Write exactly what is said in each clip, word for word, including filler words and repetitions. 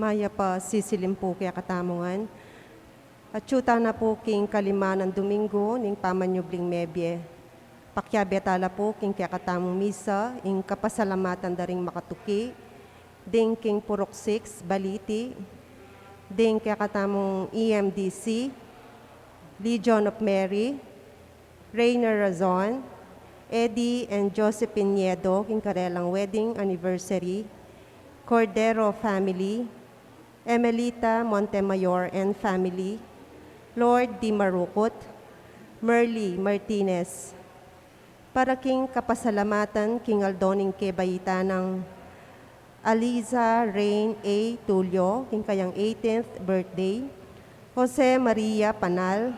Mayap a sisilim pu kekatamu ngan. Atyu tana pu king kalima nang Domingo ning pamanyubling mebie. Pakiabe tala pu king kekatamung misa ing kapasalamatan da ring makatuki, ding king Purok six Baliti, ding kekatamung E M D C, Legion of Mary, Reiner Razon, Eddie and Josephine Niedo king karelang wedding anniversary, Cordero family, Emelita Montemayor and family, Lord D. Marukut, Merly Martinez. Para king kapasalamatan king aldo ning kebaitan nang Aliza Rain A. Tulio king kayang eighteenth birthday, Jose Maria Panal,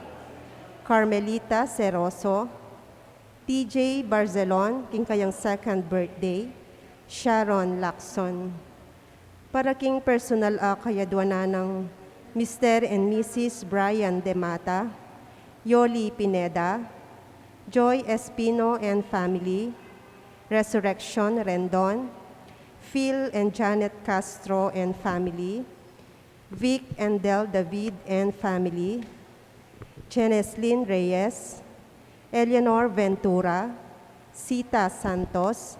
Carmelita Seroso, T J Barcelon king kayang second birthday, Sharon Lacson. Para king personal a kayadwanan nang Mister and Missus Brian De Mata, Yoli Pineda, Joy Espino and family, Resurrection Rendon, Phil and Janet Castro and family, Vic and Del David and family, Geneslyn Reyes, Eleanor Ventura, Sita Santos,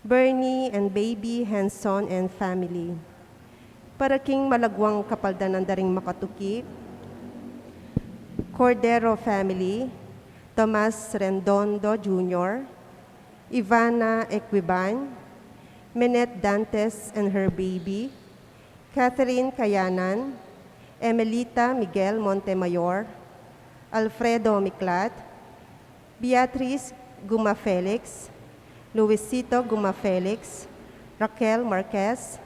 Bernie and Baby Henson and family. Para king malagwang kapaldanan da ring makatuki, Cordero family, Tomas Rendondo Junior, Ivana Equiban, Minette Dantes and her baby, Catherine Kayanan, Emelita Miguel Montemayor, Alfredo Miklat, Beatriz Guma Felix, Luisito Guma Felix, Raquel Marquez,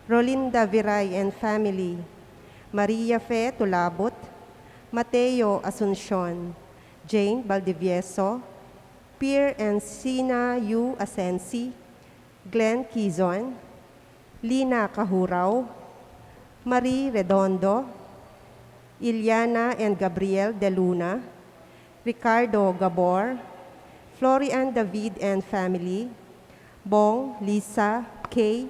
Rolinda Viray and family, Maria Fe Tulabut, Mateo Asuncion, Jane Valdivieso, Pierre and Sina Yu Asensi, Glenn Kizon, Lina Kahurao, Marie Redondo, Iliana and Gabriel De Luna, Ricardo Gabor, Florian David and family, Bong, Lisa, Kay,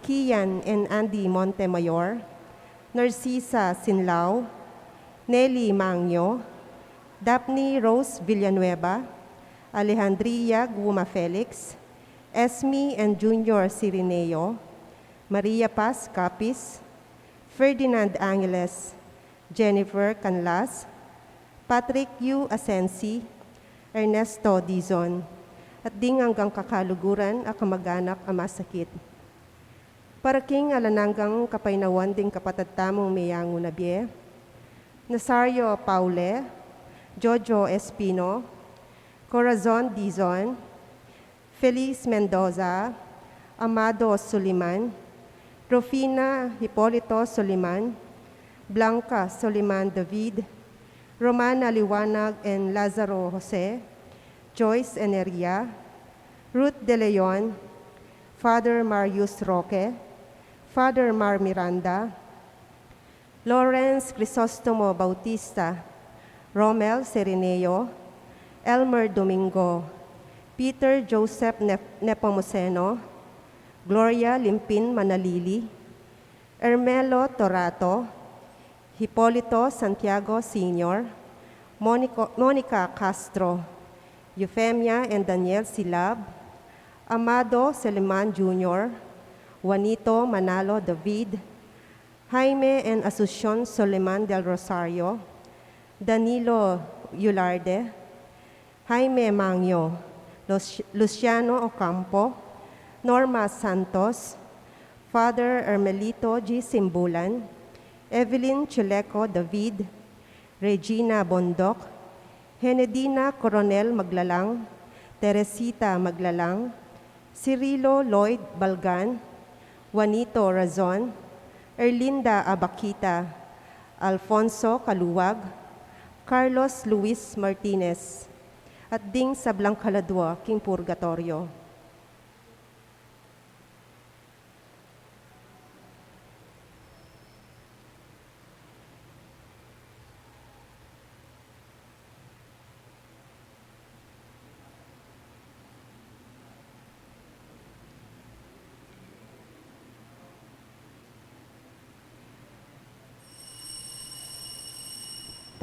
Kian and Andy Montemayor, Narcisa Sinlao, Nelly Mangyo, Daphne Rose Villanueva, Alejandria Guma Felix, Esme and Junior Cirineo, Maria Paz Capis, Ferdinand Angeles, Jennifer Canlas, Patrick Yu Asensi, Ernesto Dizon, at ding anggang kakaluguran a kamag-anak a masakit. Para king alang anggang kapaynawan ding kapatad tamung meyangu na bie, Nazario Paule, Jojo Espino, Corazon Dizon, Feliz Mendoza, Amado Soliman, Rufina Hipolito Soliman, Blanca Soliman David, Romana Liwanag and Lazaro Jose, Joyce Eneria, Ruth De Leon, Father Marius Roque, Father Mar Miranda, Lawrence Crisostomo Bautista, Romel Serineo, Elmer Domingo, Peter Joseph Nep-, Nepomuceno, Gloria Limpin Manalili, Ermelo Torato, Hipolito Santiago Senior, Monico-, Monica Castro, Eufemia and Daniel Silab, Amado Seliman Junior, Juanito Manalo David, Jaime and Asuncion Soliman del Rosario, Danilo Yularde, Jaime Mangio, Lus-, Luciano Ocampo, Norma Santos, Father Ermelito G. Simbulan, Evelyn Chuleco David, Regina Bondoc, Henedina Coronel Maglalang, Teresita Maglalang, Cirilo Lloyd Balgan, Juanito Razon, Erlinda Abakita, Alfonso Caluag, Carlos Luis Martinez, at ding sablang kaladua king purgatoryo.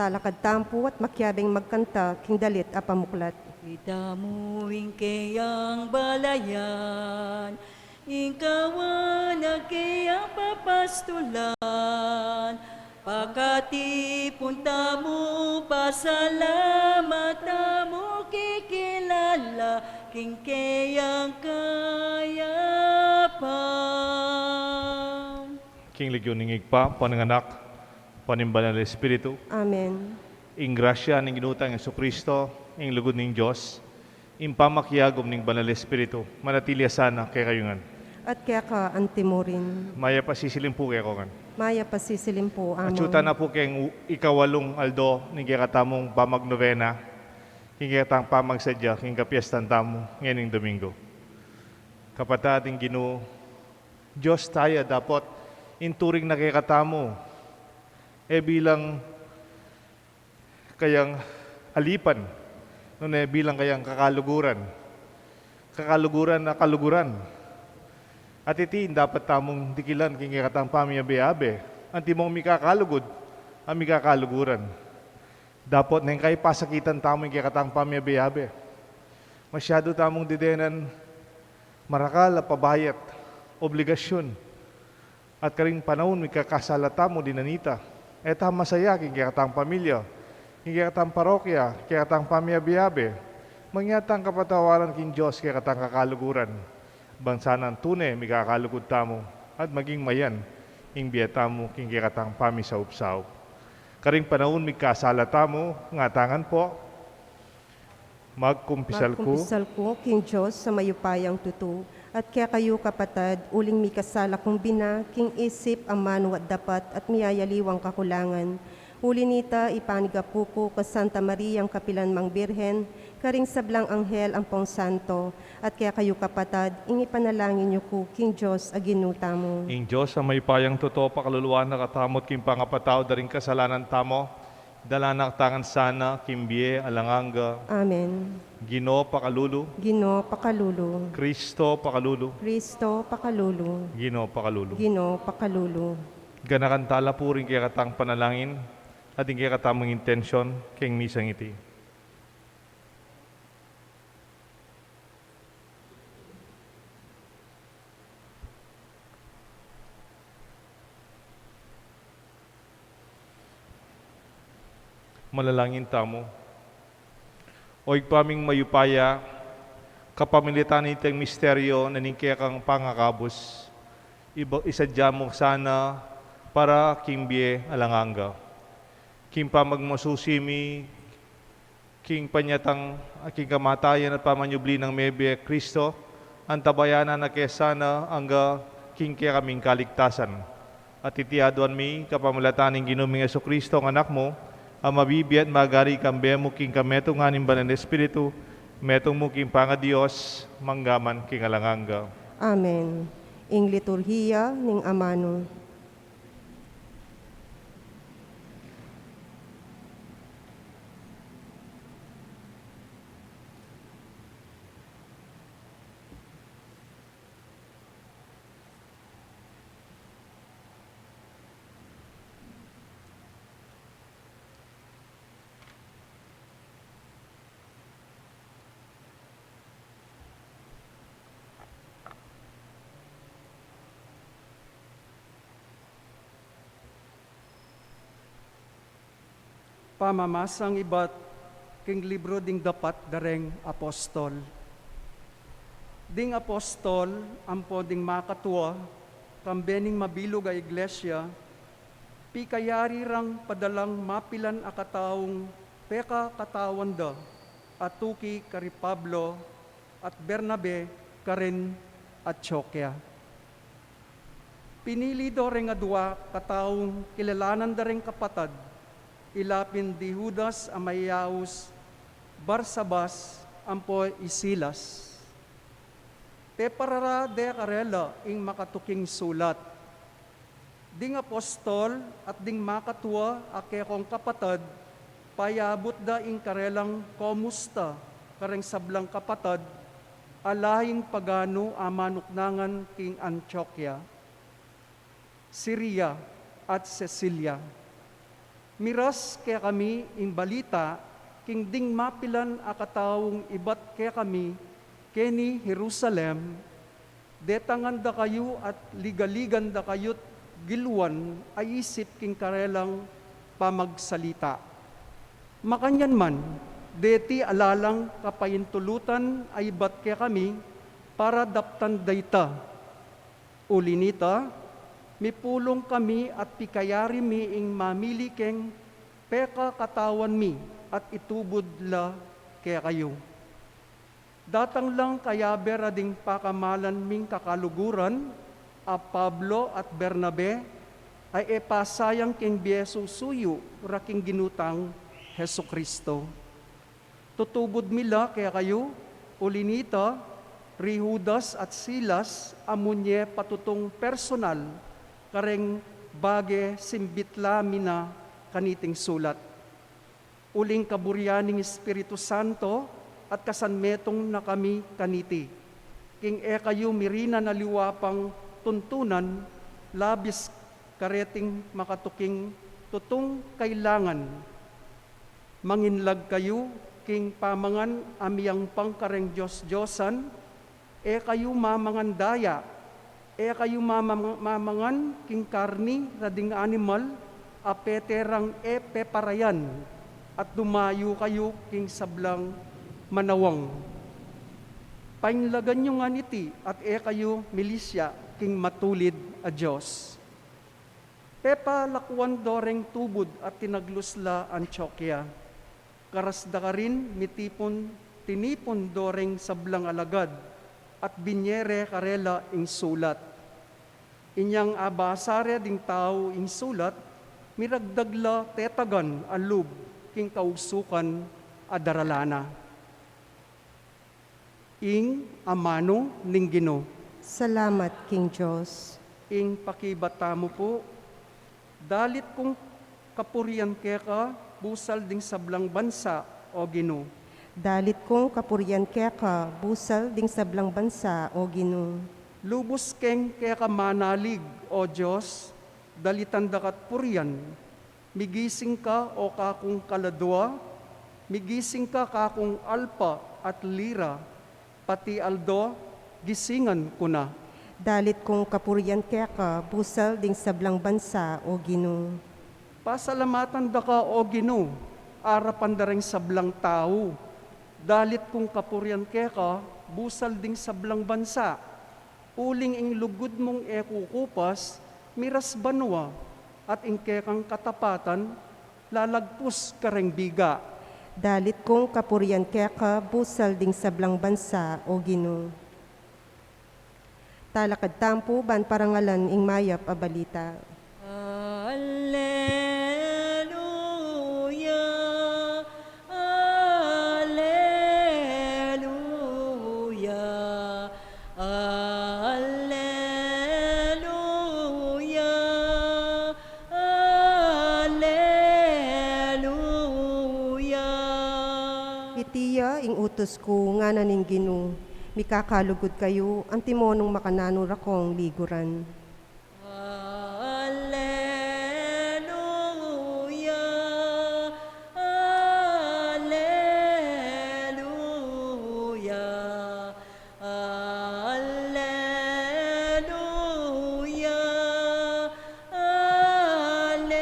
Talakad tamu pu at makiabing magkanta king dalit a pamuklat. Itamu ing keyang balayan, ing kawanan keyang papastulan, pakatipun tamu, pasalamat tamu, kikilala king keyang kayapan. King lagyu ning Ibpa, ampo ning Anak, ampo ning Banal Espiritu. Amen. Ing grasya ning Ginu tang Jesucristo, ing lugud ning Dios, ing pamakiagum ning Banal Espiritu, manatili ya sana kekayu ngan. At keka anti murin. Mayap a sisilim pu kekayu ngan. Mayap a sisilim pu, Among. Atiu tana pu keng ikawalung aldo ning kekatamung pamagnovena, king kekatang pamagsadya king kapiestan tamu ngening Domingo. Kapatad, ing Ginu Dios taya dapot ing turing na kekatamu, e bilang kayang alipan, nune bilang kayang kakaluguran. Kakaluguran a kaluguran. At iti ing dapat tamung dikilan king kekatang pamiabe-abe, antimong mikakalugud a mikakaluguran. Dapot neng kay pasakitan tamu ing kekatang pamiabe-abe. Masyadu tamung didenan marakal a pabayat, obligasyun, at karing panaun mikakasala tamu dinan ita. E ta masaya king kekatang pamilya, king kekatang parokya, kekatang pamiabe-abe. Mangya tang kapatawaran king Dios kekatang kakaluguran, bang sanang tune mikakalugud tamu at maging mayan ing bie tamu king kekatang pamisaup-saup. Karing panaun mikasala tamu, ngatamu ngan pu. Magkumpisal ku. Magkumpisal ku king Dios a mayupayang tutu, at kekayu kapatad, uling mikasala kung bina king isip, amanu at dapat, at miyayaliwang kakulangan. Uli nita, ipanigapu ku ka Santa Mariang kapilan mang Birhen, karing sablang anghel ampong santo, at kekayu kapatad, ing ipanalangin yu ku king Dios a Ginu tamu. Ing Dios a mayupayang tutu pakaluluan na katamu at king pangapatawad da ring kasalanan tamu, dala na katamu ngan sana king bie alang angga. Amen. Ginu pakalulu. Ginu pakalulu. Kristo pakalulu. Kristo pakalulu. Ginu pakalulu. Ginu pakalulu. Ganakan tala pu ring kekatang panalangin at ing kekatamung intensyon king misang iti. Manalangin tamu. O Ibpa ming mayupaya, kapamilatan nitang misteryo na ning kekang pangakabus, iba-, isadya mu sana para king bie alang angga. King pamagmasusi mi king panyatang, king kamatayan at pamanyubli nang mebie Kristo, antabayanan na ke sana angga king kekaming kaligtasan. At iti aduan mi kapamilatan ning Ginu ming Jesucristo, ing Anak mu, a mabibie at magari kambe mu king kametungan ning Banal Espiritu, metung mu king pangaDios, mangga man king alang angga. Amen. Ing liturhiya ning amanu. Pamamasang ibat king libru ding dapat da reng apostol. Ding apostol ampo ding makatua kambe ning mabilug a iglesia, pikayari rang padalang mapilan a kataung pekakatawan da a tuki kari Pablo at Bernabe karin Antiokia. Pinili da reng adua kataung kilalanan da reng kapatad, ila pin di Judas a mayaus Barsabas ampo i Silas. Peparara de karela ing makatuking sulat. Ding apostol at ding makatua a kekong kapatad, payabut da ing karelang komusta kareng sablang kapatad a laing paganu a manuknangan king Antiokia, Siria, at Cilicia. Miras kekami ing balita king ding mapilan a kataung ibat kekami keni Jerusalem, detangan da kayu at ligaligan da kayut gilwan a isip king karelang pamagsalita. Makanyan man, deti ala lang kapaintulutan a ibat kekami para daptan da ita. Uli nita, mipulung kami at pikayari mi ing mamili keng pekakatawan mi at itubud la kekayu. Datang lang kayabe ra ding pakamalan ming kakaluguran, a Pablo at Bernabe, a e pasayang king bie susuyu ra king Ginu tang Jesucristo. Tutubud mi la kekayu, uli nita, ri Judas at Silas, a munye patutung personal, kareng bage simbit la mi na kaniting sulat. Uling kaburian ning Espiritu Santo at kasanmetung na kami kaniti. King e kayu mirinan aliwa pang tuntunan, labis kareting makatuking tutung kailangan. Manginlag kayu king pamangan a miyangpang kareng dios-diosan, e kayu mamangan daya, e kayu mamam-, mamangan king karni ra ding animal a pete rang e peparayan, at dumayu kayu king sablang manawang. Painlagan yu ngan iti at e kayu milisya king matulid a Dios. Pepalakuan do reng tubud at tinaglus la Antiokia. Karas da karin mitipun, tinipun do reng sablang alagad at binye re karela ing sulat. Inyang abasa re ding tau ing sulat, miragdag la tetagan a lub king kausukan a darala na. Ing amanu ning Ginu. Salamat king Dios. Ing pakibat tamu pu. Dalit kung kapurian keka, busal ding sablang bansa, o Ginu. Dalit kung kapurian keka, busal ding sablang bansa, o Ginu. Lubus keng keka manalig, o Dios, dalitan da ka't purian. Migising ka, o kakung kaladua, migising ka, kakung alpa at lira, pati aldo, gisingan ku na. Dalit kung kapurian keka, busal ding sablang bansa, o Ginu. Pasalamatan da ka, o Ginu, arapan da reng sablang tau. Dalit kung kapurian keka, busal ding sablang bansa. Uling ing lugud mung e kukupas, miras banua, at ing kekang katapatan, lalagpus kareng biga. Dalit kung kapurian keka, busal ding sablang bansa, o Ginu. Talakad tampu ban parangalan ing mayap a balita. Alleluia, alleluia, alleluia, alleluia. Iti ya ing utus ku, ngana ning Ginu, mikakalugud kayu antimo nung makananu da kong liguran. Alleluia, alleluia, alleluia,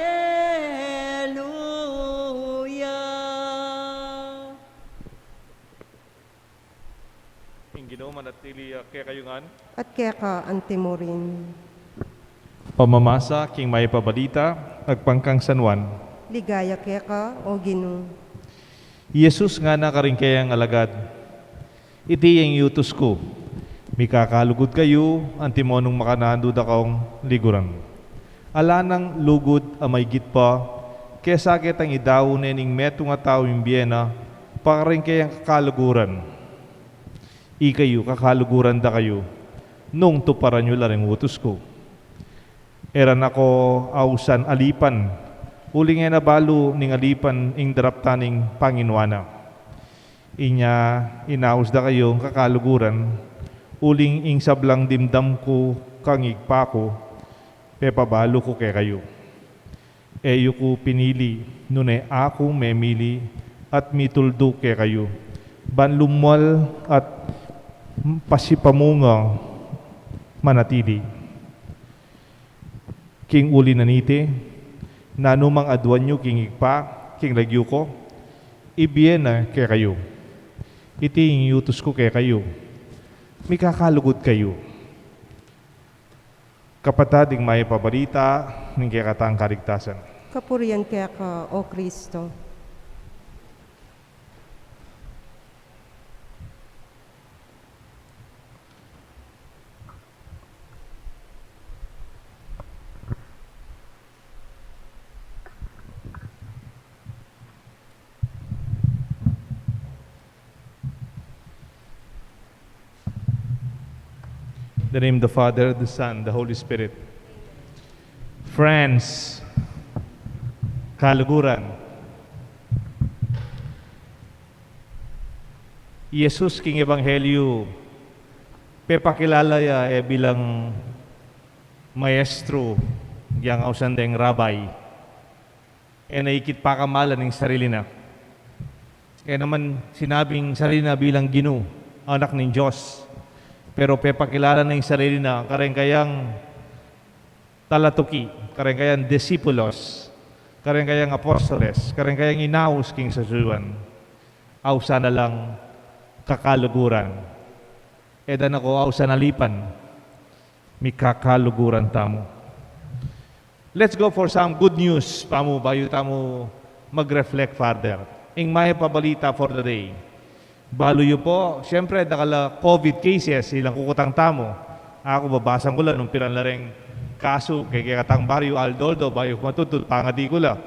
alleluia. Ing Ginu manatili, ah, kekayu ngan. At keka antimo rin. Pamamasa king mayap a balita agpang kang San Juan. Ligaya keka, o Ginu. I Jesus ngana karing keyang alagad, iti ya ing utus ku, mikakalugud kayu antimo nung makananu da kong liguran. Ala nang lugud a maigit pa kesa ketang idau ne ning metung a tau ing bie na pa karing keyang kakaluguran. Ikayu, kakaluguran da kayu nung tuparan yu la ring utus ku. E ra na ko ausan alipan, uling e na balu ning alipan ing daraptan ning panginuan na. Inya inaus da kayung kakaluguran, uling ing sablang dimdam ku kang Ibpa ku, pepabalu ku kekayu. E yu ku pinili, nune aku memili at mituldu kekayu, ban lumwal at pasipamunga manatili. King uli na niti, nanumang aduan yu king Ibpa, king lagyu ku, ibie na kekayu. Iti ing utus ku kekayu. Mikakalugud kayu. Kapatad, ing mayap a balita ning kekatang kaligtasan. Kapurian keka, O Kristo. The name of the Father, the Son, the Holy Spirit. Friends, kaluguran. I Jesus king Ebanghelyo, pepakilala ya e bilang maestro, yang ausan deng rabbi. E na ikit pakamalan ing sarili na. E naman sinabing sarili na bilang Ginu, anak ning Dios. Pero pepakilala na ing sarili na kareng kayang talatuki, kareng kayang disipulos, kareng kayang apostoles, kareng kayang inaus king sasuan. Ausan na lang kakaluguran. E da na ko ausan alipan, mikakaluguran tamu. Let's go for some good news pamu bayu tamu mag-reflect further. Ing mayap a balita for the day. Balu yu po, siyempre, dakal a COVID cases, ilang kukutang tamu. Aku, babasan ku la nung pilan la reng kasu keng kekatang baryu, aldo-aldo, bayu ku matudtud, pangadi ku la.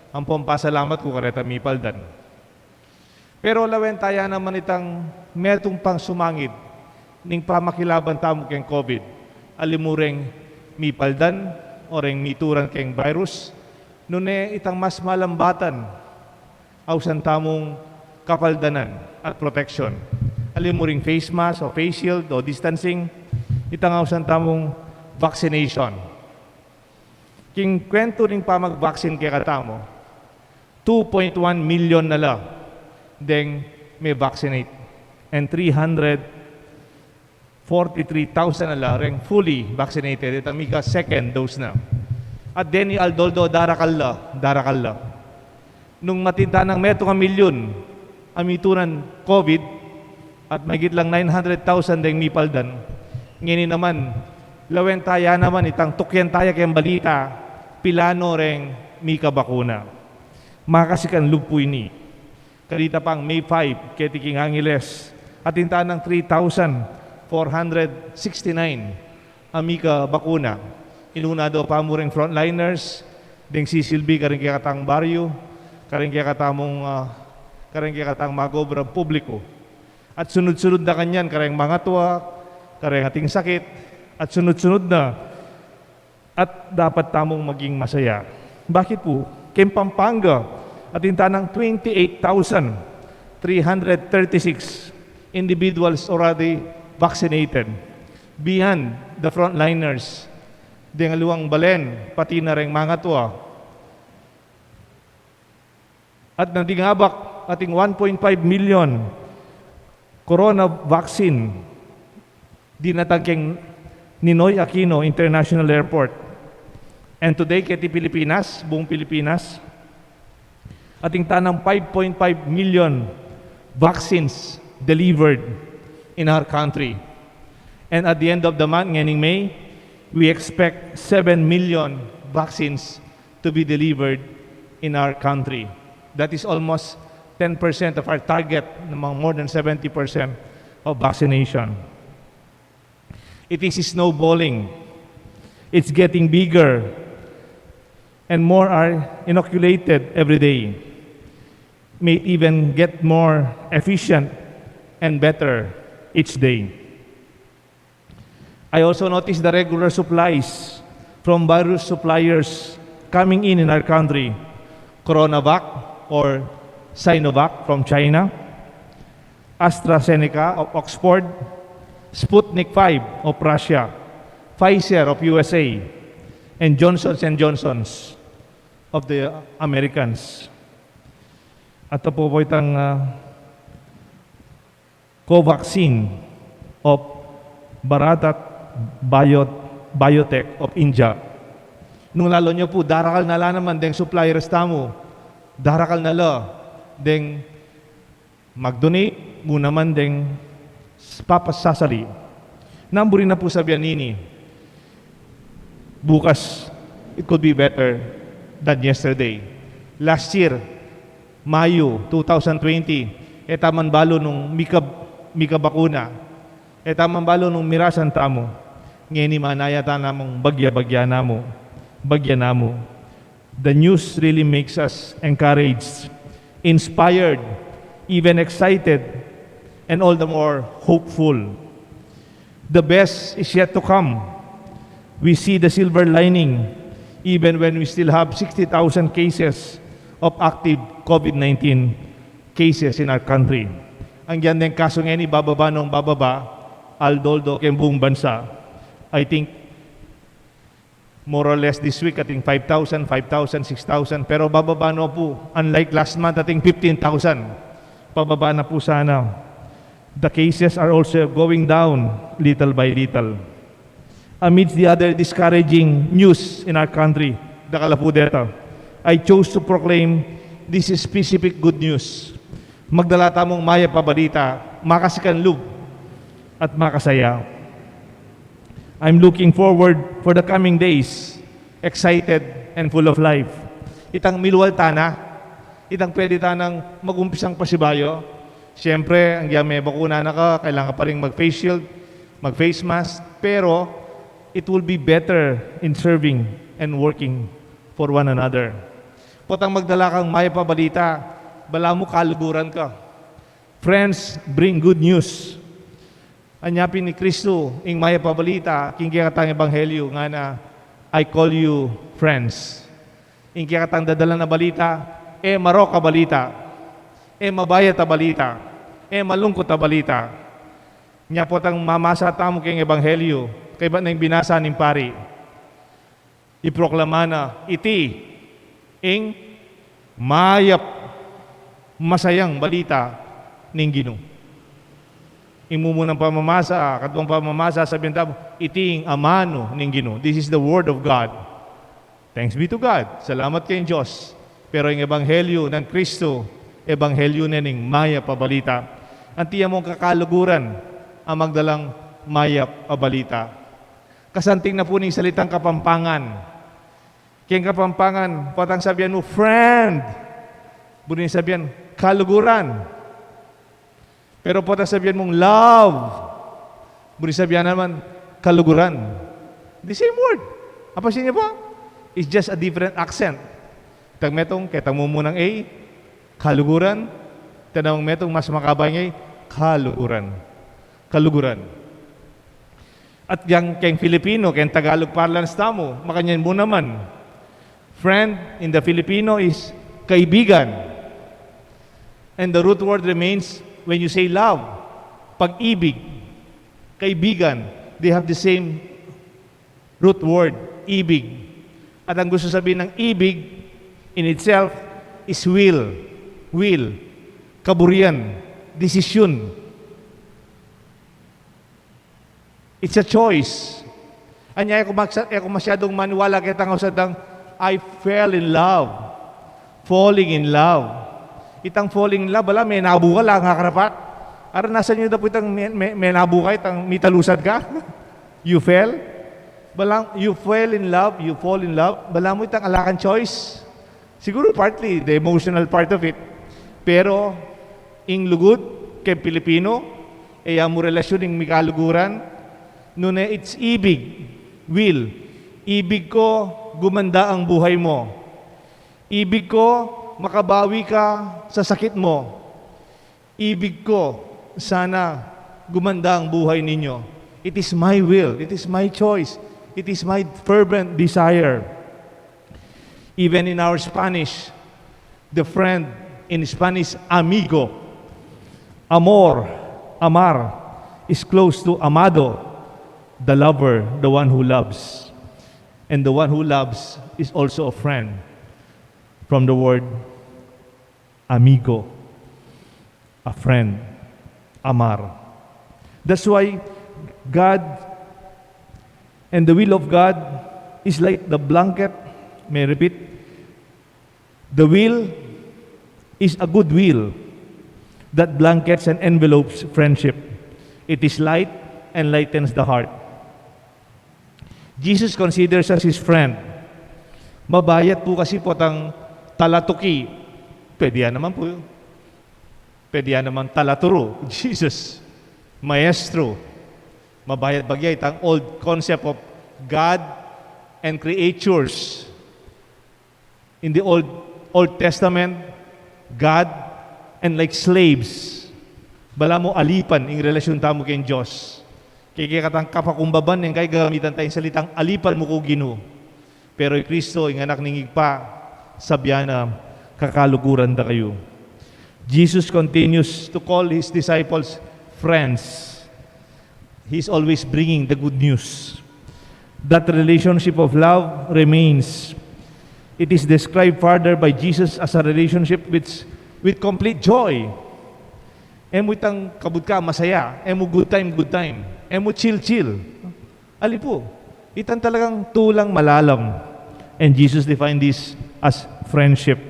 Ampong pasalamat ku kareta mipaldan. Pero lawen ta ya naman itang metung pang sumangid ning pamakilaban tamu keng COVID. Alimu reng mipaldan o reng mituran keng virus, nune itang mas malambatan, ausan tamung kapaldanan at protection. Alimu ring face mask o face shield o distancing, itang ausan tamung vaccination. King kwentu ning pamag-vaccine kekatamu, two point one million na la deng me-vaccinate, and three hundred forty-three thousand na la reng fully vaccinated, itang mika second dose na. At deni aldo-aldo, darakal la, darakal la. Nung matinta nang metung a milyun a mituran COVID at mahigit lang nine hundred thousand deng mipaldan. Ngeni naman, lawen ta ya naman itang tukyan ta ya keng balita, pila no reng mikabakuna. Makasikan lub pu ini. Kanita pang May five, keti king Angeles, atin ta nang three thousand four hundred sixty-nine a mikabakuna. Inuna da pa mu ring frontliners, deng sisilbi karing kekatang baryu, karing kekatamung, ah, karing kekatang mag-obrang publiku. At sunod-sunod na kanyan, karing mangatua, karing ating sakit, at sunod-sunod na. At dapat tamung maging masaya. Bakit pu? Keng Pampanga, atin ta nang twenty-eight thousand three hundred thirty-six individuals already vaccinated beyond the frontliners, deng aliwang balen, pati na reng mangatua. At nanding abak ating one point five million corona vaccine dinatang keng Ninoy Aquino International Airport. And today, keti Pilipinas, buong Pilipinas, atin ta nang five point five million vaccines delivered in our country. And at the end of the month, ngening May, we expect seven million vaccines to be delivered in our country. That is almost ten percent of our target, namang more than seventy percent of vaccination. It is snowballing. It's getting bigger, and more are inoculated every day. May it even get more efficient and better each day. I also noticed the regular supplies from various suppliers coming in in our country. CoronaVac or Sinovac from China, AstraZeneca of Oxford, Sputnik five of Russia, Pfizer of U S A, and Johnson and Johnson's. of the Americans. At pu, pu itang, ah, Covaxin of Bharat Bio-, Biotech of India. Nung lalu ne pu, darakal na la naman deng suppliers tamu, darakal na la deng mag-donate, mu naman deng s-, papasasali. Nanu, buri na pu sabian ini, bukas, it could be better than yesterday. Last year, Mayo two thousand twenty, e tamu man balu nung mika-, mikabakuna. E tamu man balu nung mirasan tamu. Ngeni manaya ta namung bagya-bagya na mu. Bagya na mu. The news really makes us encouraged, inspired, even excited, and all the more hopeful. The best is yet to come. We see the silver lining even when we still have sixty thousand cases of active COVID nineteen cases in our country. Anggyan deng kasu ngeni bababa nang bababa, aldo-aldo keng buung bansa. I think more or less this week, ating five thousand, five thousand, six thousand. Pero bababa na pu. Unlike last month, ating fifteen thousand. Pababa na pu sana. The cases are also going down little by little. Amidst the other discouraging news in our country, dakal a pu deta, I chose to proclaim this specific good news. Magdala tamung mayap a balita, makasikan lub at makasaya. I'm looking forward for the coming days, excited and full of life. Itang milual tana, itang pwede tanang mag-umpisang pasibayu. Siyempre, anggya me bakuna na ka, kailangan ka pa ring mag-face shield, mag-face mask, pero it will be better in serving and working for one another. Potang magdala kang mayap a balita, balamu kaluguran ka. Friends bring good news. Anya pin ni Kristo ing mayap a balita king kekatang ebanghelyo, ngana, "I call you friends." Ing kekatang dadalan a balita, e marok a balita, e mabayat a balita, e malungkut a balita. Nya potang mamasa tamu keng ebanghelyo, kaybat neng binasa ning pari, iproklama na, "Iti ing mayap, masayang balita ning Ginu." Ing mumunang pamamasa, kaduang pamamasa, sabian tamu, "Iti ing amanu ning Ginu." This is the word of God. Thanks be to God. Salamat keng Dios. Pero ing ebanghelyo nang Kristo, ebanghelyo ne ning mayap a balita. Anti ya mung kakaluguran a magdalang mayap a balita. Kasanting na pu ning salitang Kapampangan. Keng Kapampangan, potang sabian mu, "Friend," buri neng sabian, "Kaluguran." Pero potang sabian mung, "Love," buri sabian naman, "Kaluguran." The same word. Apansin niyo pu? It's just a different accent. Itang metung, ketang mumunang A, kaluguran. Itang metung, mas makaba ing A, kaluguran. Kaluguran. At yang keng Filipino, keng Tagalog parlance tamu, makanyan mu naman. Friend in the Filipino is kaibigan. And the root word remains when you say love, pag-ibig, kaibigan, they have the same root word, ibig. At ang gusto sabihin ng ibig in itself is will, will, kaburian, desisyon. It's a choice. Anya, e ku maksa-, e ku masyadung maniwala ketang ausadang, "I fell in love." Falling in love. Itang falling in love, balamu menabu ka la, nga karapat. Ara, nasan yu da pu itang me-, me-, menabu ka, itang mitalusad ka? You fell? Balamu, you fell in love, you fall in love. Balamu itang ala kang choice. Siguro partly the emotional part of it. Pero ing lugud keng Pilipino, e ya mu relasyun ing mikaluguran, nune it's ibig, will. Ibig ko gumanda ang buhay mo. Ibig ko makabawi ka sa sakit mo. Ibig ko sana gumanda ang buhay ninyo. It is my will. It is my choice. It is my fervent desire. Even in our Spanish, the friend in Spanish, amigo. Amor, amar, is close to amado, the lover, the one who loves. And the one who loves is also a friend. from the word amigo, a friend, amar. That's why God and the will of God is like the blanket. May I repeat? The will is a good will that blankets and envelopes friendship. It is light and lightens the heart. Jesus considers us his friend. Mabayat pu kasi potang talatuki. Pwede ya naman pu. Pwede ya naman talaturu. Jesus, maestro. Mabayat bagya itang old concept of God and creatures. In the Old, Old Testament, God and like slaves. Balamu alipan ing relasyon tamu keng Dios. Kaya kekatang kapakumbaban ning kaya gagamitan tayang salitang alipan mu ku Ginu. Pero i Kristo, ing anak ning Ibpa, sabyan na, kakaluguran da kayu. Jesus continues to call his disciples friends. He's always bringing the good news. That relationship of love remains. It is described further by Jesus as a relationship with, with complete joy. E mu itang kabud ka, masaya. E mu good time, good time. E mu chill, chill. Ali pu, itang talagang tulang malalam. And Jesus defined this as friendship.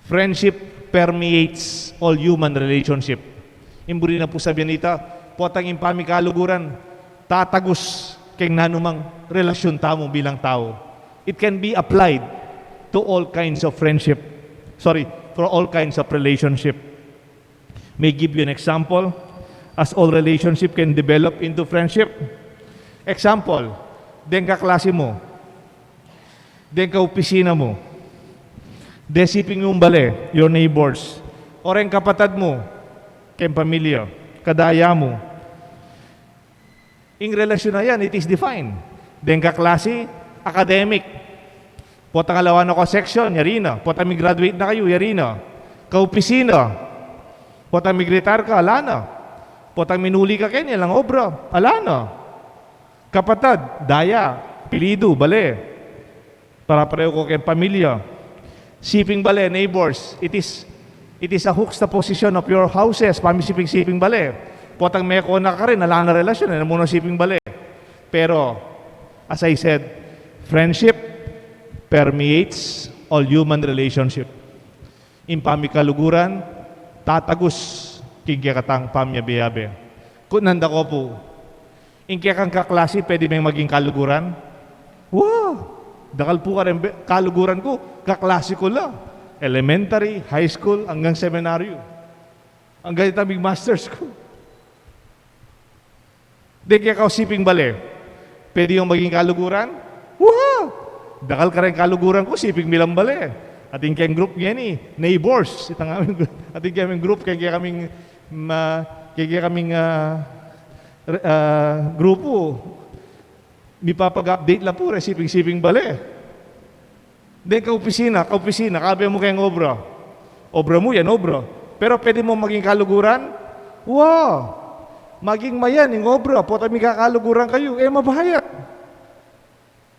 Friendship permeates all human relationship. Ing buri na pu sabyan ita, potang ing pamikaluguran, tatagus keng nanumang relasyon tamu bilang tau. It can be applied to all kinds of friendship. Sorry, for all kinds of relationship. May give you an example as all relationship can develop into friendship. Example, deng kaklase mu, deng kaopisina mu, deng siping mung bale, your neighbors, o reng kapatad mu, keng pamilya, kadaya mu. Ing relasyon a yan, it is defined. Deng kaklase, academic. Potang alawan na ko section, yari na. Potang mig-graduate na kayu, yari na. Kaopisina. Potang mig-retire ka, ala na. Potang minuli ka keni, alang obra, ala na. Kapatad, daya, apelyidu, bale. Para pareho ko keng pamilya. Siping bale, neighbors, it is, it is a juxtaposition of your houses. Pamisiping-siping bale. Potang meko na karin, ala na relasyon, e na mu na siping bale. Pero, as I said, friendship permeates all human relationship. Ing pamikaluguran, tatagus king kekatang pamiabe-abe. Kutnan da ko pu, ing kekang kaklase, pwede meng maging kaluguran? Wa! Dakal pu kareng be-, kaluguran ku, kaklase ku la. Elementary, high school, anggang seminaryo. Anggang itang mig-masters ku. Deng kekang siping bale, pwede yung maging kaluguran? Wa! Dakal kareng kaluguran ku, siping mi lang bale. Atin keng group ngeni, neighbors. Itang amin, atin keng group, keng kekaming, ma-, keng kekaming, ah, re-, ah, grupu. Mipapag-update la pu, resiping-siping bale. Deng kaopisina, kaopisina, kabe mu keng obra. Obra mu yan, obra. Pero pwede mu maging kaluguran? Wa! Maging mayan ing obra, potang mikakaluguran kayu, e mabayat.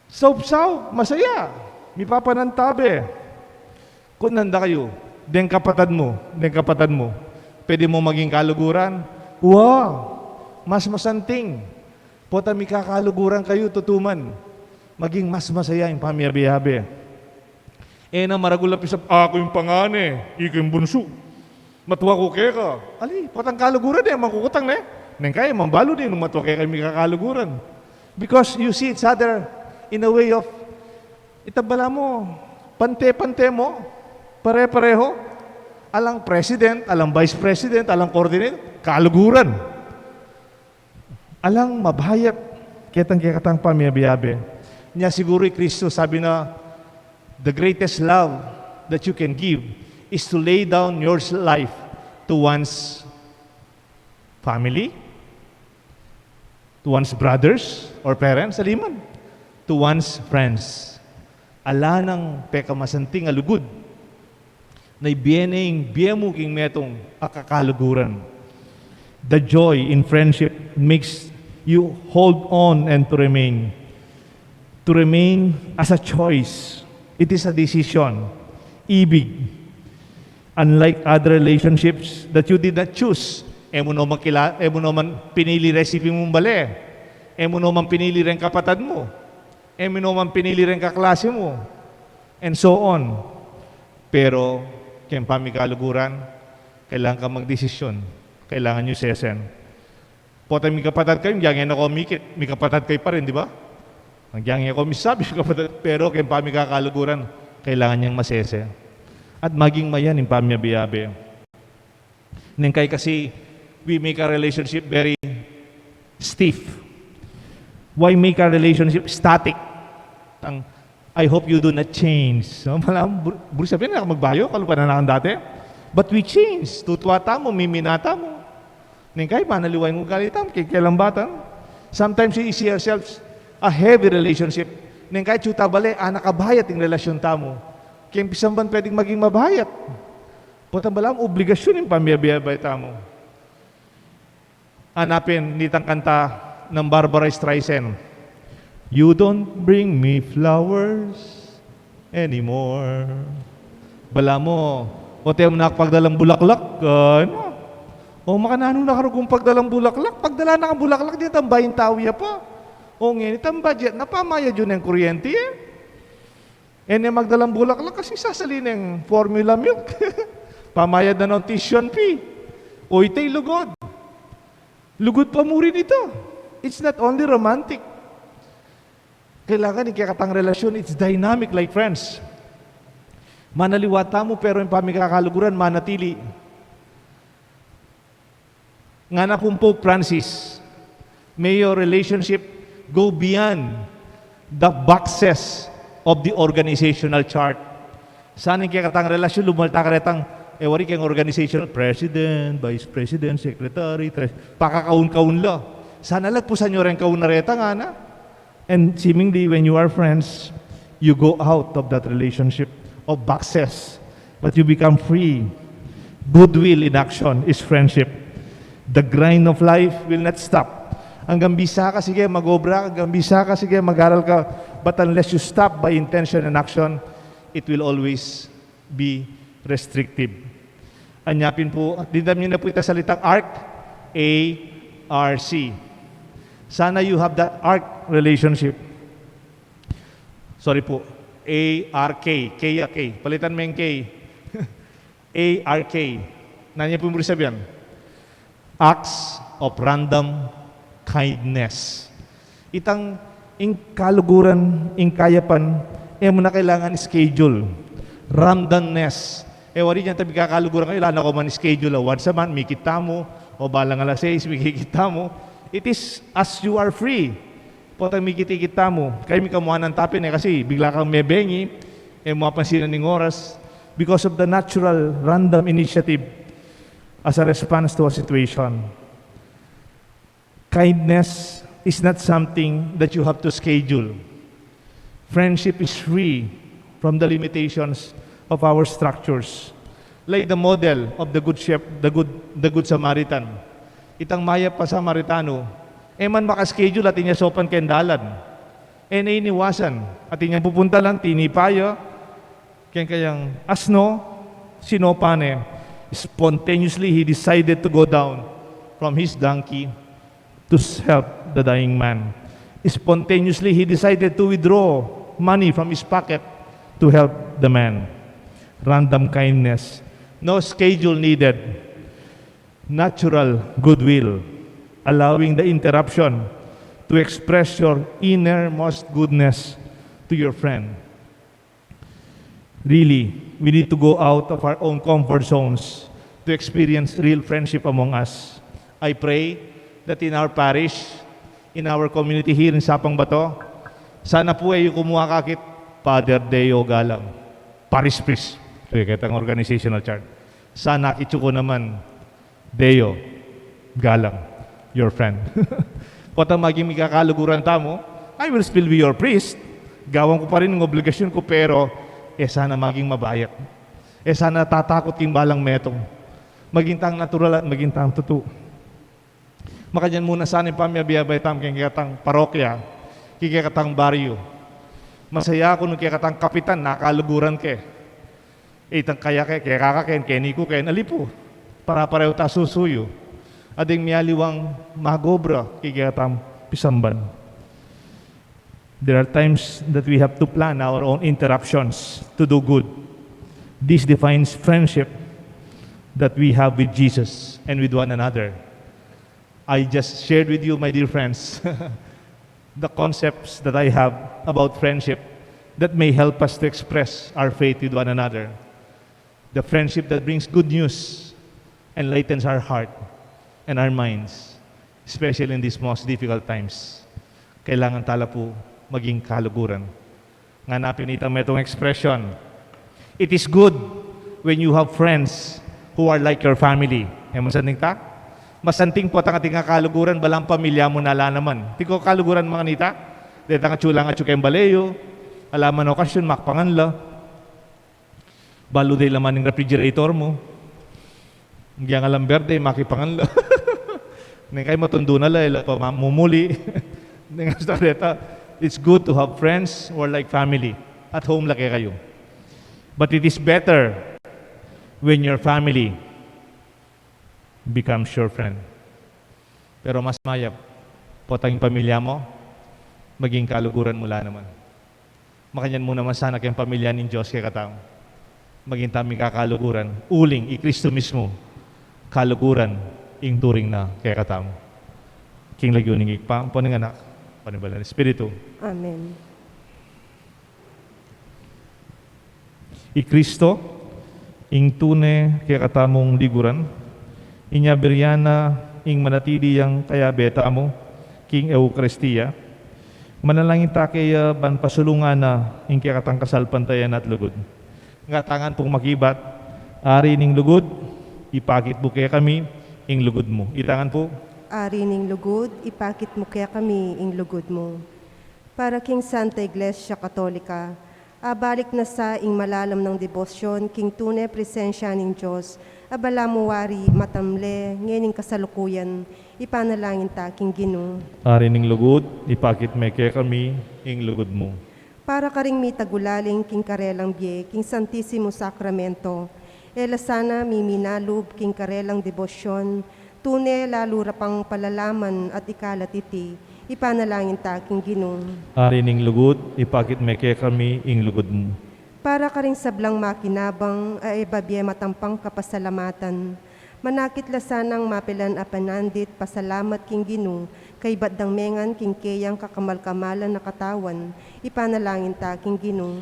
Saupsaup, masaya. Mipapanantabe. Kutnan da kayu, deng kapatad mu, deng kapatad mu, pwede mu maging kaluguran? Wa! Mas masanting. Potang mikakaluguran kayu, tutuman, maging mas masaya ing pamiabe-abe. E na maragul a pisap, aku ing pangane, iku ing bunsu. Matua ku keka. Ali, potang kaluguran e, mangkukutang ne. Neng kaya, mambalu ne, nung matua keka ing mikakaluguran. Because you see each other in a way of, ita bala mu, pante-pante mu, pare-pareho. Alang president, alang vice president, alang coordinator, kaluguran. Alang mabayat ketang kekatang pamiabe-abe. Nya siguru i Kristo sabi na, "The greatest love that you can give is to lay down your life to one's family, to one's brothers or parents, aliman, to one's friends." Ala nang pekamasanting a lugud na ibie ne ing bie mu king metung a kakaluguran. The joy in friendship makes you hold on and to remain. To remain as a choice. It is a decision. ibig. Unlike other relationships that you did not choose, e mu no man kila-, e mu no man pinili reng sipi mung bale, e mu no man pinili reng kapatad mu, e mu no man pinili reng kaklase mu, and so on. Pero keng pamikaluguran, kailangan kang magdesisyon. Kailangan yu sesen. Potang mikapatad kayu, agyang e na ko mikit, mikapatad kayu pa rin, di ba? Agyang e ko misabi, mikapatad, pero keng pamikaluguran, kailangan yang masese. At maging mayan ing pamiabe-abe. Neng kay kasi, we make our relationship very stiff. Why make our relationship static? Ang, "I hope you do not change." No? Malam, bur-, buri sabihin, "Naka magbayu, kalupa na naman dati." But we change. Tutuwa tamu, mimina tamu. Neng kay, manaliwa ing ugali tamu, keng kelang batan. Sometimes we see ourselves a heavy relationship. Neng kay, atyu ta bale, anak a bayat ing relasyun tamu. Keng pisamban pwedeng maging mabayat. Potang balamu, obligasyun ing pamiabe-abe tamu. Hanapin nitang kanta nang Barbra Streisand, "You don't bring me flowers anymore." Balamu, o te mu na pagdalang bulaklak, ano? O makananu na karugong pagdalang bulaklak? Pagdala na kang bulaklak, di tambayin tau ya pa. O ngeni, tambayin na, pamayad yu neng kuryente, e. E ne magdalang bulaklak kasi sasali neng formula milk. Pamayad na nong tuition fee. O ita, lugud. Lugud pa mu rin ita. It's not only romantic. Kailangan ing kekatang relasyun, it's dynamic like friends. Manaliwa tamu, pero ing pamikakaluguran manatili. Ngana pung Pope Francis, "May your relationship go beyond the boxes of the organizational chart." Sana ing kekatang relasyun, lumalta ka retang, e wari keng organizational president, vice president, secretary, tre-, pakakaun-kaun la. Sana lagpusan yu reng kaun na reta, ngana. And seemingly, when you are friends, you go out of that relationship of boxes, but you become free. Goodwill in action is friendship. The grind of life will not stop. Anggang bisa ka, sige, mag-obra ka, anggang bisa ka, sige, mag-aral ka. But unless you stop by intention and action, it will always be restrictive. Anya pin pu, dimdam yu na pu itang salitang arc, A R C. Sana you have that arc relationship. Sorry pu, A R K, K ya K. Palitan meng K. A R K. Nanu ya pu buri sabian? Acts of random kindness. Itang ing kaluguran, ing kayapan, e mu na kailangan schedule. Randomness. E wari, ing tabi kakaluguran kayu, ala na ko man schedule, a once a month, mikit tamu, o balang alas sais, mikikit tamu. It is as you are free. Potang mikit-ikit tamu, kayu mikamuanan tapin, e kasi bigla kang mebengi, e mu apansinan ing oras, because of the natural random initiative as a response to a situation. Kindness is not something that you have to schedule. Friendship is free from the limitations of our structures. Like the model of the good shep-, the good, the good Samaritan. Itang mayap a Samaritano, e man maka-schedule atin ya saupan keng dalan. E ne iniwasan, atin yang pupuntalan, tinipa ya keng kayang asno, sinaupan ne. Spontaneously, he decided to go down from his donkey to s-, help the dying man. Spontaneously, he decided to withdraw money from his pocket to help the man. Random kindness. No schedule needed. Natural goodwill. Allowing the interruption to express your innermost goodness to your friend. Really, we need to go out of our own comfort zones to experience real friendship among us. I pray that in our parish, in our community here in Sapang Bato, sana pu e yu kumuha kakit Father Deo Galang, parish priest. Kaya kitang organizational chart. Sana akit yu ku naman Deo Galang, your friend. Potang maging mikakaluguran tamu, I will still be your priest. Gawan ku pa rin ing obligasyun ku, pero e sana maging mabayat. E sana tatakut king balang metung. Maging tang natural at maging tang tutu. Makanyan mu na sana ing pamiabie-abie tamu king kekatang parokya, king kekatang baryu. Masaya ku nung kekatang kapitan, nakaluguran ke. Itang kaya ke, keka ke, keni ku ke, ali pu. Para-pareho ta susuyu. Ating mialiwang magobra, kiketa pisamban. There are times that we have to plan our own interruptions to do good. This defines friendship that we have with Jesus and with one another. I just shared with you, my dear friends, the concepts that I have about friendship that may help us to express our faith with one another. The friendship that brings good news, enlightens our heart and our minds, especially in these most difficult times. Kailangan tala pu maging kaluguran. Ngana pin itang metung expression, "It is good when you have friends who are like your family." E, masanting ta? Masanting potang ating kaluguran, balang pamilya mu na la naman. Ating kaluguran, makanita? Detang atsu lang atsu keng bale yu, ala man okasyon, makpangan la. Balu de laman ing refrigerator mu. Nung alang berde, makipangan la. Nung kaya matundu na la, e la pa ma-, mumuli. Nung asta deta, it's good to have friends who are like family. At home la kekayu. But it is better when your family becomes your friend. Pero mas mayap, potang ing pamilya mu, maging kaluguran mu la naman. Makanyan mu naman sana keng pamilya ning Dios kekatamu. Maging tamu ing kakaluguran, uling i Kristo mismu, kaluguran ing turing na kekatamu. King lagyu ning Ibpa, ampo ning Anak, ampo ning Banal a Espiritu. Amen. I Kristo, ing tune kekatamung liguran, inya birian na ing manatili yang kayabe tamu king Eukaristia, manalangin ta keya ban pasulungan na ing kekatang kasalpantayanan at lugud. Ngatangan pung makibat, Ari ning lugud, ipakit mu kekami ing lugud mu. Itangan pu. Ari ning lugud, ipakit mu kekami ing lugud mu. Para king Santa Iglesia Katolika, abalik na sa ing malalam nang debosyon king tune presensya ning Dios, a balamu wari matamle ngening kasalukuyan, ipanalangin ta king Ginu. Ari ning lugud, ipakit me kekami ing lugud mu. Para karing mitagulaling king karelang bie king Santisimo Sakramento, e la sana miminalub king karelang debosyon, tune lalu ra pang palalaman at ikalat iti, ipanalangin ta king Ginu. Ari ning lugud, ipakit me kekami ing lugud mu. Para karing sablang makinabang a e babie matampang kapasalamatan, manakit la sanang mapilan a panandit pasalamat king Ginu, kaybat dang mengan king keyang kakamal-kamalan a katawan, ipanalangin ta king Ginu.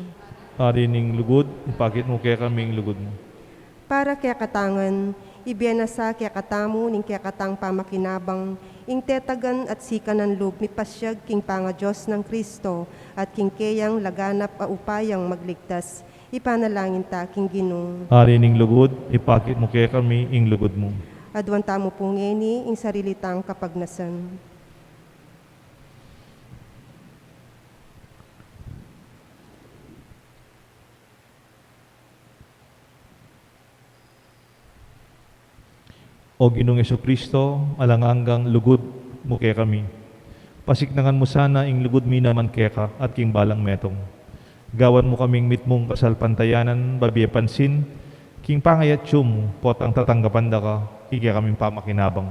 Ari ning lugud, ipakit mu kekami ing lugud mu. Para kekatang ngan, ibie na sa kekatamu ning kekatang pamakinabang, ing tetagan at sikanan lub mipasyag king pangadios nang Kristo, at king keyang laganap a upayang magligtas, ipanalangin ta king Ginu. Ari ning lugud, ipakit mu kekami ing lugud mu. Aduan tamu pu ngeni ing sarili tang kapagnasan. O Ginung Jesucristo, alang anggang lugud mu kekami. Pasiknangan mu sana ing lugud mi naman keka at king balang metung. Gawan mu kaming mitmung kasalpantayanan, babie pansin king pangayatsu mu, potang tatanggapan da ka king kekaming pamakinabang.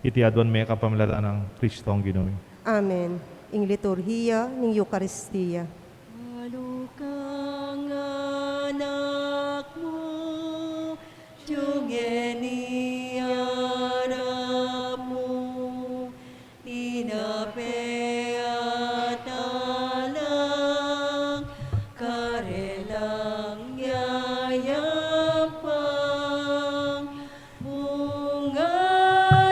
Iti aduan mi kapamilatan nang Kristong Ginu mi. Amen. Ing liturhiya ning Eukaristia. Maluka ing Anak mu, inyang ngeni harap mu, tinape at alang karelang yayampang, bunga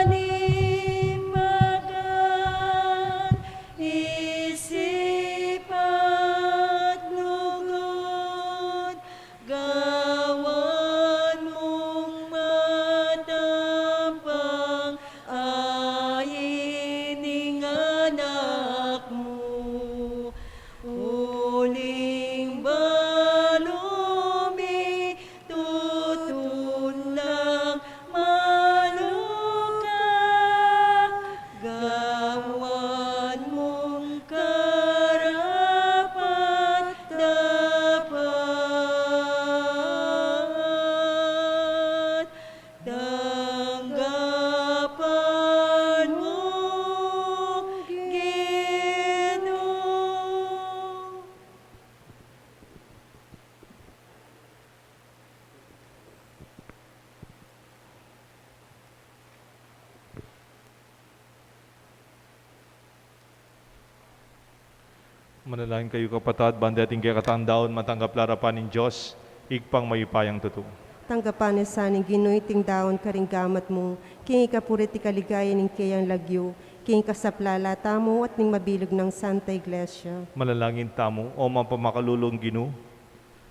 ning magaan isipan. Manalangin kayu, kapatad, ban deting kekatang daun matanggap la arapan ning Dios, Ibpang mayupayang tutu. Tanggapan na sa ning Ginu iting daun karing gamat mu, king ikapuri at ikaligaya ning keyang lagyu, king ikasaplala tamu at ning mabilug nang Santa Iglesia. Manalangin tamu. O mapamakalulung Ginu,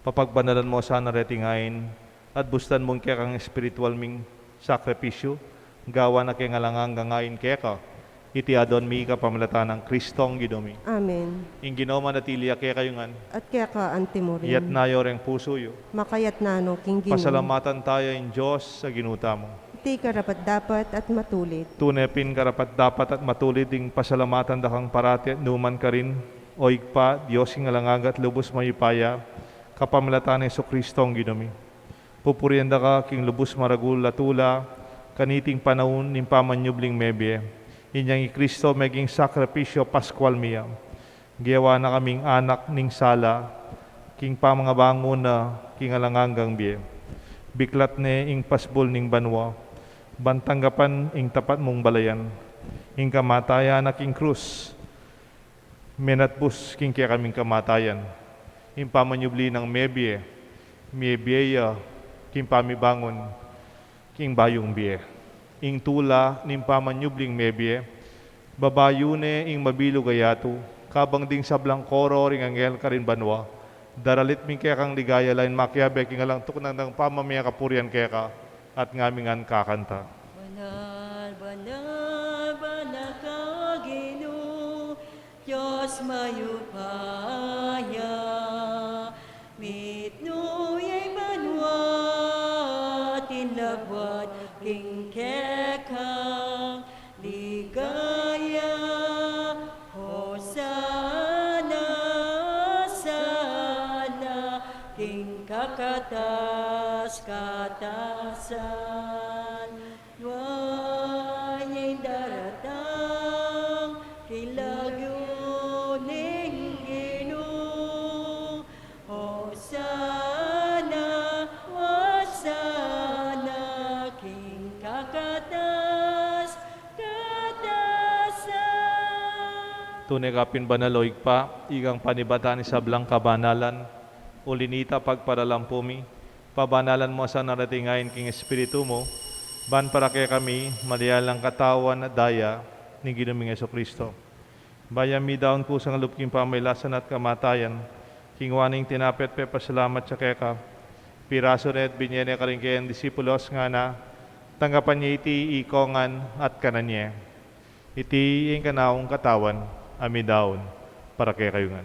papagbanalan mu sana reting ain, at bustan mung kekang espiritual ming sakripisyu, gawan a keng alang anggang ain keka. Iti adwan mi kapamilatan nang Kristong Ginu mi. Amen. Ing Ginu manatili ya kekayu ngan. At keka antimurin. Iyatas yu reng pusu yu. Makayatas no king Ginu. Pasalamatan taya ing Dios a Ginu tamu. Iti karapat-dapat at matulid. Tune pin karapat-dapat at matulid ing pasalamatan da kang parati at nukaman karin, O Ibpa, Dios king alang angga at lubus mayupaya, kapamilatan nang Jesukristong Ginu mi. Pupurian da ka king lubus maragul a tula, kaniting panaun ning pamanyubling mebie. Inyang i Kristo meging sakripisyu Paskual mi ya. Gewa na kaming anak ning sala, king pamangabangun na king alang anggang bie. Biklat ne ing pasbul ning banua, ban tanggapan ing tapat mung balayan. Ing kamatayan na king krus, menatbus king kekaming kamatayan. Ing pamanyubli nang mebie, mebie ya king pamibangun king bayung bie. Ing tula ning pamanyubling mebie, babayu ne ing mabilug a yatu, kabang ding sablang koro ring anghel karin banua, daralit mi ing kekang ligaya lain makiabe king alang tuknang dang pamamie kapurian keka, at ngaming ngan kakanta. Banal, banal, banal ka Ginu, Dios mayupaya, mitmu ya ing banua at ing labuad king kekang ligaya. Hosana, Hosana, king kakatas-katasan. Nuan ya ing daratang king lagyu ning Ginu. Hosana, Hosana, king kakatas-katasan. Tune ka pin banal, o Ibpa, ikang panibatan ning sablang kabanalan, uli na nita pagparalampu mi, pabanalan mu sa na reting ain king Espiritu mu, ban para kekami, malialang katawan at daya ning Ginu ming Jesucristo. Bayu mi daun kusang lub king pamailasan at kamatayan, kinuan ne ing tinape at pepasalamat ya keka, pirasu ne at binye ne karing keyang disipulos, ngana, tanggapan ye iti ikong ngan at kanan ye. Iti ing kanakung katawan, a midaun para kekayu ngan.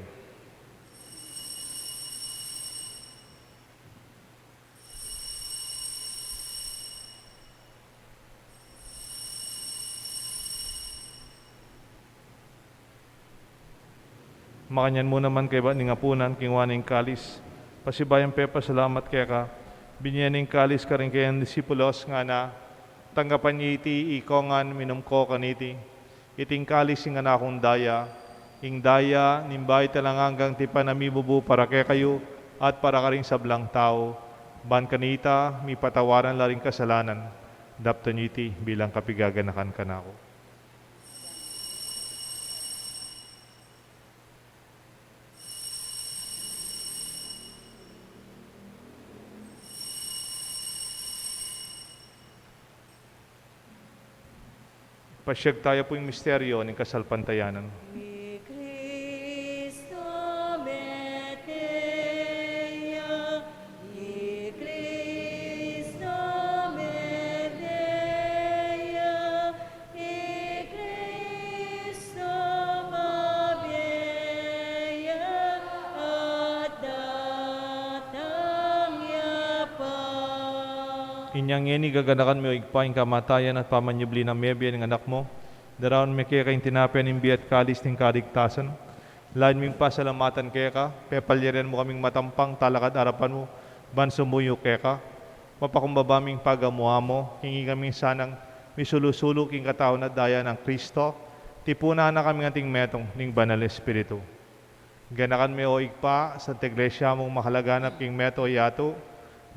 Makanyan mu naman kaybat ning apunan, kinuan ne ing kalis, pasibayu yang pepasalamat keka, binye ne ing kalis karing keyang disipulos, ngana, tanggapan ye iti ikong ngan, minum ko kaniti. Iting kalis ing kanakung daya, ing daya ning bayu at alang anggang tipan a mibubu para kekayu at para karing sablang tau, ban kanita mipatawaran la ring kasalanan. Daptan yu iti bilang kapigaganakan kanaku. Pasiag taya pu ing misteryo ning kasalpantayanan. I Kristo mete ya, i Kristo mete ya, i Kristo mabie ya, at datang ya pa. Inya ngeni gaganakan mi, o Ibpa, ing kamatayan at pamanyubli nang mebie ning Anak mu, daraun mi keka ing tinape ning bie at kalis ning kaligtasan. Lalu ming pasalamatan keka, pepalyarin mu kaming matampang talakad king arapan mu, ban sumuyu keka. Mapakumbaba ming pagamu-amu, king ikami sanang misulu-sulu king katawan at daya nang Kristo, tipunan na kaming anting metung ning Banal Espiritu. Ganakan me, o Ibpa, Santa Iglesia mung makalaganap king meto a yatu,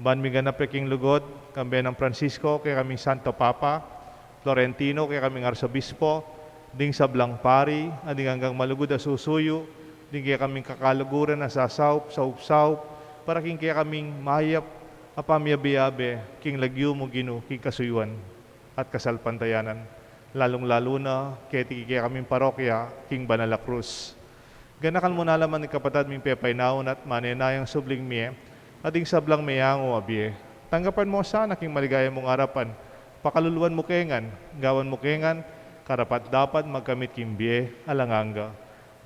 ban miganap ya king lugud, kambe nang Francisco, kekaming Santo Papa, Florentino, kekaming Arsobispo, ding sablang pari, at ding anggang malugud a susuyu, Ding kekaming kakaluguran a sasaup, saup-saup, para king kekaming mayap a pamiyabe-yabe king lagyu mu, Ginu, king kasuyuan at kasalpantayanan, lalung-lalu na keti kekaming parokya king Banal a Krus. Ganakan mu na la naman ding kapatad ming pepainaun at manenayang subling mie, at ding sablang meyangu a bie. Tanggapan mu la sana king maligaya mung arapan, pakaluluan mu ke ngan, gawan mu ke ngan karapat-dapat magkamit king bie alang angga.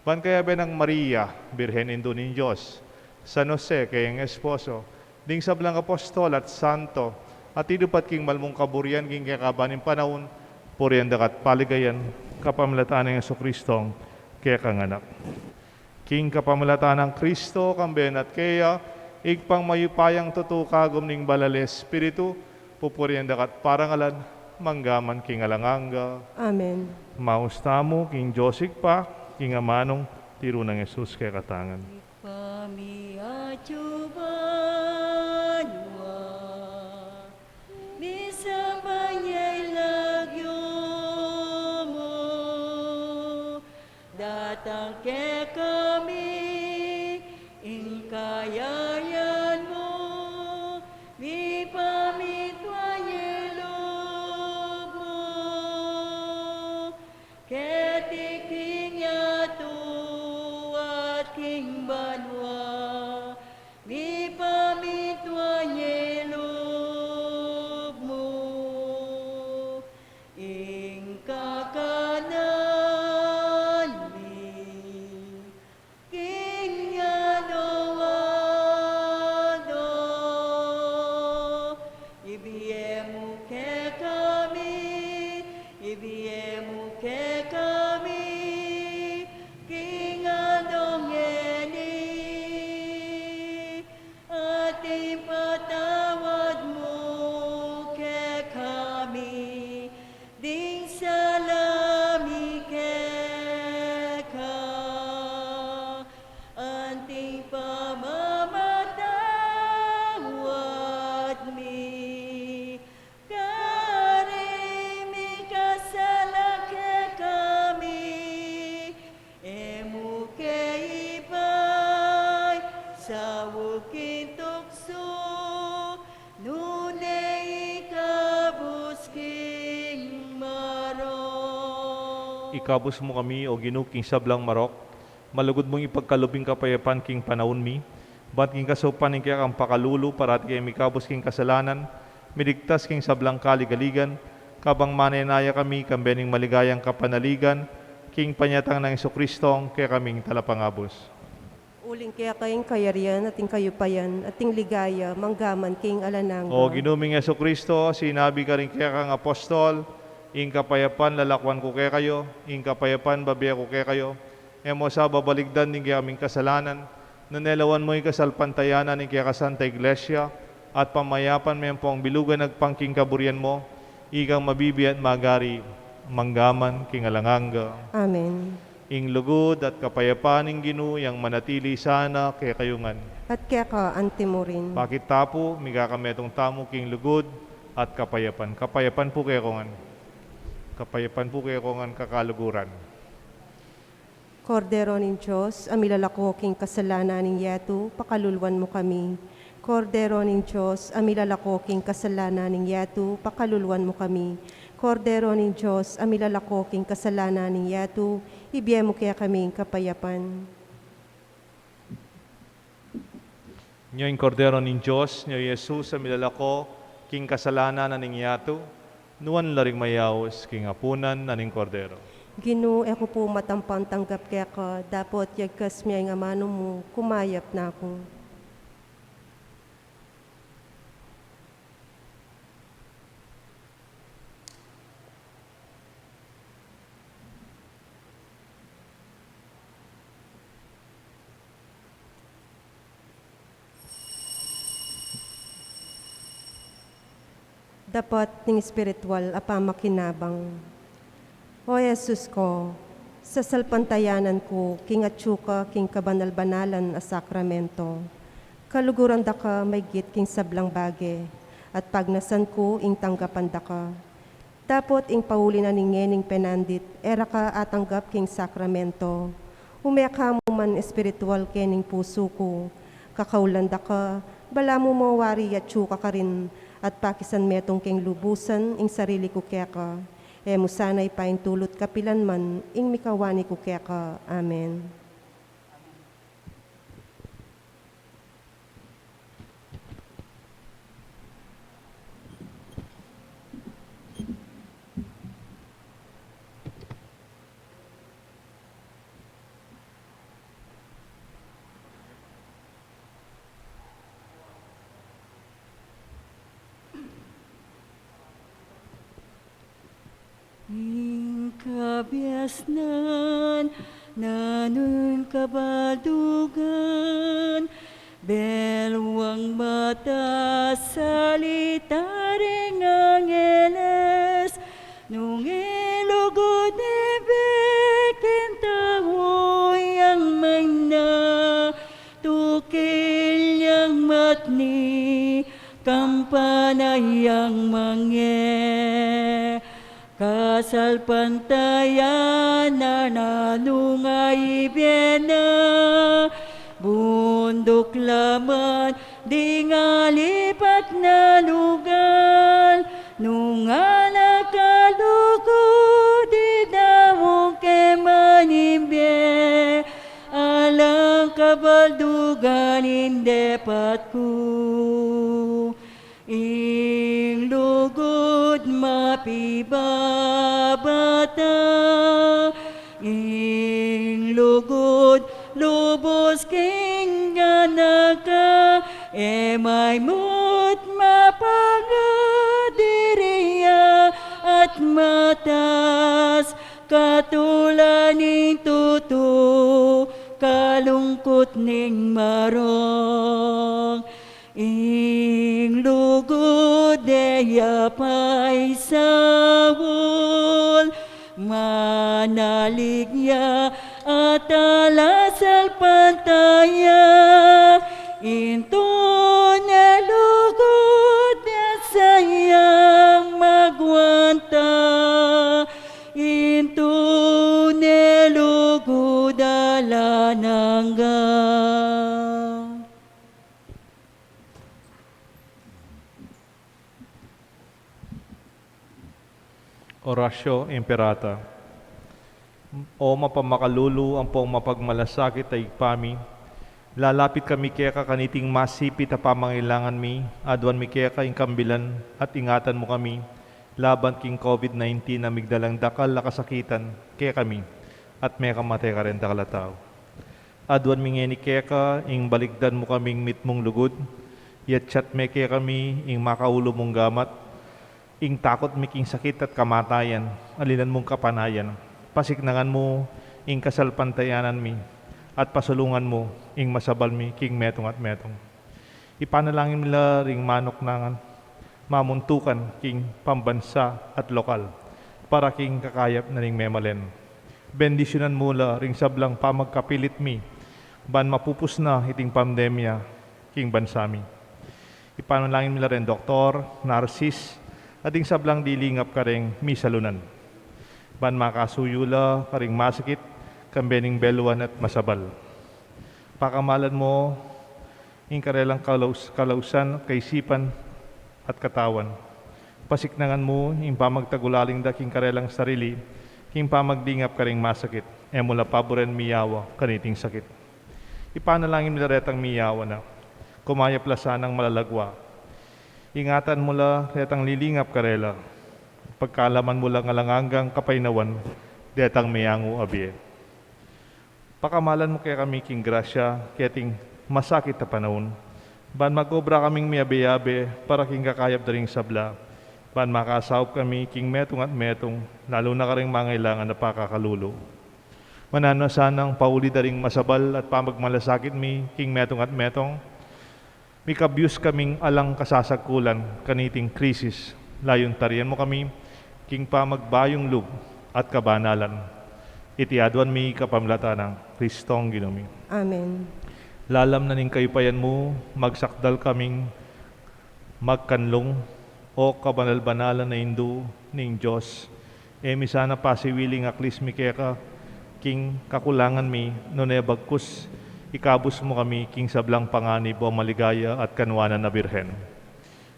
Ban kayabe nang Maria, Birhen Indu ning Dios, San Jose, kayang esposo, ding sablang apostol at santo, at idupat king malmung kaburian king kekaban ning panaun, purian da ka at paligayan, kapamilatan nang Jesucristong kekang Anak. King kapamilatan nang Kristo, kambe na at keya, Ibpang mayupayang tutu, kagum ning Banal a Espiritu, pupurian da ka at parangalan, mangga man king alang angga. Amen. Maus tamu king Dios Ibpa, king amanung tiru nang Jesus kekatang ngan. Ibpa mi atsu banua, misamban ya ing lagyu mu, datang kekami ing kayayan mu, mipamintuan ya ing lub mu keti king yatu at king banua. Mipamintuan ya ing lub mu, ing kakanan mi king adu-adu. Ibie mu kekami, ibie mu kekami king aldo ngeni, at ipatawad mu kekami ding sala mi keka, anti ing pamamatawad mi karing mikasala kekami, e mu ke ipaisaul king tuksu, nune ikabus king marok. Ikabus mu kami, O Ginu, king sablang marok, malugud mung ipagkalub ing kapayapan king panaun mi, ban king kasaupan ning kekang pakalulu, parati kami mikabus king kasalanan, miligtas king sablang kaligaligan, kabang manenaya kami kambe ning maligayang kapanaligan king panyatang nang Jesucristong kekaming Talapangabus. Uling keka ing kayarian, at ing kayupayan, at ing ligaya, mangga man king alang angga. O Ginu ming Jesucristo, sinabi karing kekang apostol, ing kapayapan lalakuan ku kekayu, ing kapayapan bibie ku kekayu. E mu sa babaligdan ding kekaming kasalanan, nune lawan mu ing kasalpantayanan ning keka Santa Iglesia, at pamayapan me ampong bilugan agpang king kaburian mu, ikang mabibie at magari, mangga man king alang angga. Amen. Ing lugud at kapayapan ning Ginu yang manatili sana kekayu ngan. At keka anti murin. Pakit ta pu, mikakametung tamu king lugud at kapayapan. Kapayapan pu kekongan. Kapayapan pu kekongan, kakaluguran. Kordero ning Dios, a milalako king kasalanan ning yatu, pakaluluan mu kami. Kordero ning Dios, a milalako king kasalanan ning yatu, pakaluluan mu kami. Kordero ning Dios, a milalako king kasalanan ning yatu, ibie mu kekami ing kapayapan. Nyo ing Kordero ning Dios, nyo i Jesus a milalako king kasalanan na ning yatu, nuan la ring mayaus king apunan na ning Kordero. Ginu, e ku pu matampang tanggap keka, dapot yagkas me ing amanu mu, kumayap na ku. Dapat ning espiritual a pamakinabang. O Jesus ko, sasalpantayanan ku king atsu ka king kabanal-banalan a sakramento. Kaluguran da ka maigit king sablang bage, at pagnasan ku ing tanggapan da ka. Dapot ing pauli na ning ngening penandit, e ra ka atanggap king sakramento. Ume ka mu man espiritual kening pusu ku, kakaulan da ka, balamu mawari ya atyu ka karin, at pakisan metung keng lubusan ing sarili ku keka. E mu sana ipaintulut kapilan man ing mikawani ku keka. Amen. Ing kabiasnan, nanu ing kabaldugan, beluang mata salita ring angeles, nung ilugud ne king tau yang magna, tukil yang matni, kampana yang mange. Kasalpantayanan, nanu ing ibie na, bunduk la man ding alipat na lugal, nung anak a lugud, idamung ke man ing bie, alang kabaldugan ing depat ku. Ing lugud mapibabata, ing lugud lubus king ganaka, e maymut mapangadiriya at matas, katula ning tutu, kalungkut ning marong. Ing lugud e ya paisaul, manalig ya at alasalpantaya, ing tune lugud e sayang magwanta, ing tune lugud alang angga. Oratio Imperata. O mapamakalulu ampong mapagmalasakit a Ibpa mi, lalapit kami keka kaniting masipit a pamangailangan mi, aduan mi keka ing kambilan at ingatan mu kami laban king COVID nineteen a migdalang dakal a kasakitan kekami at mekamate karing dakal a tau. Aduan mi ngeni keka ing balikdan mu kaming mitmung lugud, yatyat me kekami ing makaulu mung gamat, ing takut mi king sakit at kamatayan, alinan mung kapanayan, pasiknangan mu ing kasalpantayanan mi, at pasulungan mu ing masabal mi king metung at metung. Ipanalangin mi la ring manuknangan, mamuntukan king pambansa at lokal, para king kakayap na ning memalen. Bendisyunan mu la ring sablang pamagkapilit mi, ban mapupus na iting pandemya king bansa mi. Ipanalangin mi la ring doktor, narsis, at ding sablang dilingap kareng misalunan, ban makasuyu la karing masakit, kambe ning beluan at masabal. Pakamalan mu ing karelang kalaus-, kalausan at kaisipan at katawan. Pasiknangan mu ing pamagtagulaling da king karelang sarili, king pamaglingap karing masakit. E mu la paburen miyawa kaniting sakit. Ipanalangin mi la retang miyawa na, kumayap la sanang malalagwa. Ingatan mu la retang lilingap karela. Pagkalaman mu lang alang anggang kapaynawan detang meyangu a bie. Pakamalan mu kekami king grasya keting masakit a panaun, ban mag-obra kaming miyabe-yabe para king kakayap da ring sabla, ban makasaup kami king metung at metung, lalu na karing mangailangan a pakakalulu. Mananu na sanang pauli da ring masabal at pamagmalasakit mi king metung at metung, mikabyus kaming alang kasasagkulan kaniting krisis, layun tarian mu kami king pamagbayung lub at kabanalan. Iti aduan mi kapamilatan nang Kristong Ginu mi. Amen. Lalam na ning kayupayan mu, magsakdal kaming magkanlung, O kabanal-banalan a Indu ning Dios. E mi sana pasiwiling aklis mi keka, King kakulangan mi, nune bagkus ikabus mu kami king sablang panganib, o maligaya at kanuanan a Birhen.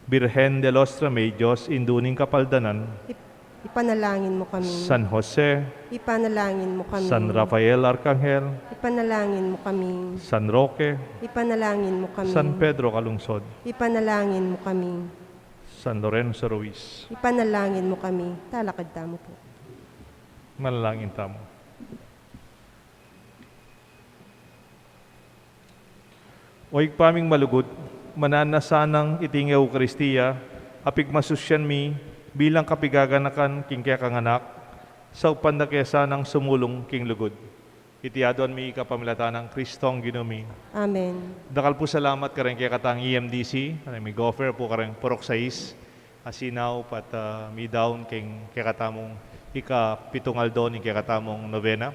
Birhen de los Remedios, Indu ning Kapaldanan. Ip-, ipanalangin mo kami. San Jose. Ipanalangin mo kami. San Rafael Arcangel. Ipanalangin mo kami. San Roque. Ipanalangin mo kami. San Pedro Calungsod. Ipanalangin mo kami. San Lorenzo Ruiz. Ipanalangin mo kami. Talakad tamu po. Manalangin tamu. O Ibpa ming malugud, mananu na sanang iting Eukaristia a pigmasusyan mi bilang kapigaganakan king kekang Anak, saupan da ke sanang sumulung king lugud. Iti aduan mi kapamilatan nang Kristong Ginu mi. Amen. Dakal pu salamat kareng kekatang E M D C, kareng mi-offer pu kareng purok sais, a sinaw pat, ah, midaun king kekatamung ikapitung aldo ning kekatamung novena.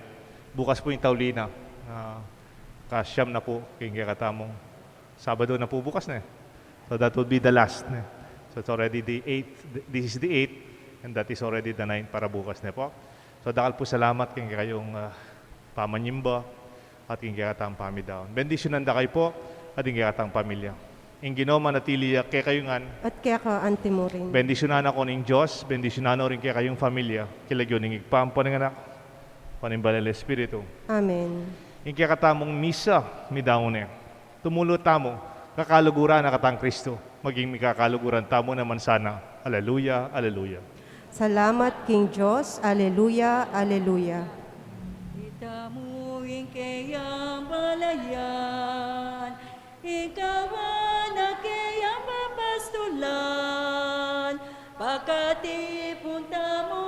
Bukas pu ing tauli na, ah, kasiam na pu king kekatamung Sabado na pu bukas, ne? So that would be the last, ne? So it's already the eighth, this is the eighth, and that is already the ninth para bukas, ne po? So dakal pu salamat king kekayung, ah, pamanyimba at king kekatang pamidaun. Bendisyunan da kayu po at king kekatang pamilya. Ing Ginu manatili ya kekayu ngan. At keka anti mu rin. Bendisyunan na kayu ning Dios, bendisyunan na rin kekayung pamilya, king lagyu ning Ibpa, ampo ning Anak, ampo ning Banal a Espiritu. Amen. Ing kekatamung misa midaun ne. Tumulu tamu, kakaluguran na katang Kristu, maging mikakaluguran tamu naman sana. Aleluya, aleluya. Salamat king Dios. Aleluya, aleluya. Itamu ing keyang balayan, ing kawan na keyang papastulan, pakatipun tamu